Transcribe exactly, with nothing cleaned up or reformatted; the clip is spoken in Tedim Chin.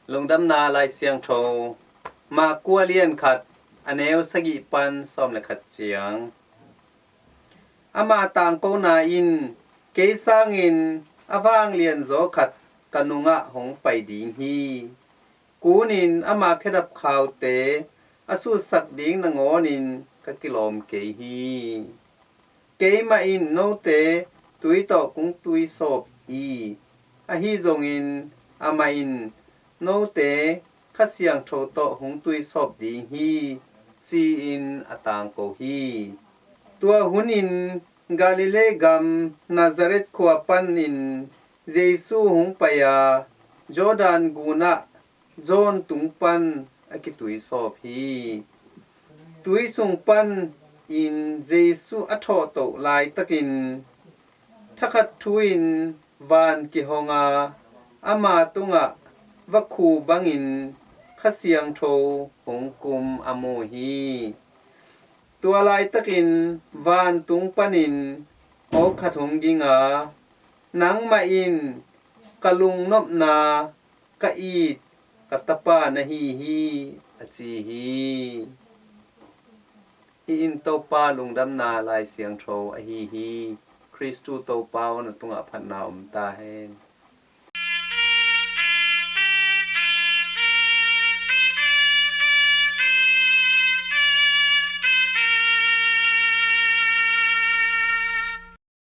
Lungdamna Lai Siangtho, Mark kua lian khat, a neu sagih pan sawm le khat ciang. Ama tangkona in, "Kei sangin a vanglianzaw khat ka nungah hong pai ding hi. Kunin ama khedap khaute a sutsak ding nangawnin ka kilawm kei hi. Keimah in note tui tawh kong tuisawp hi. Ahi zongin amah in note Kha Siangtho tawh hong tuisawp ding hi," ci-in a tangko hi. Tua hunin Galilee gam Nazareth khua panin Jesu hong pai a, Jordan gunah John tung pan a kituisawp hi. Tui sung panin Jesu a thawhtoh laitakin thakhat thu-in van kihong a, ama tungah vakhu bangin Kha Siangtho hong kum a mu hi. Tua laitakin vantung panin aw khat hong ging a, "Nangmah in ka lungnopna, ka it, ka tapa na hi hi," a ci hi. Hih in Topa Lungdamna Lai Siangtho ahi hi. Khristu Topa aw, na tungah phatna om ta hen.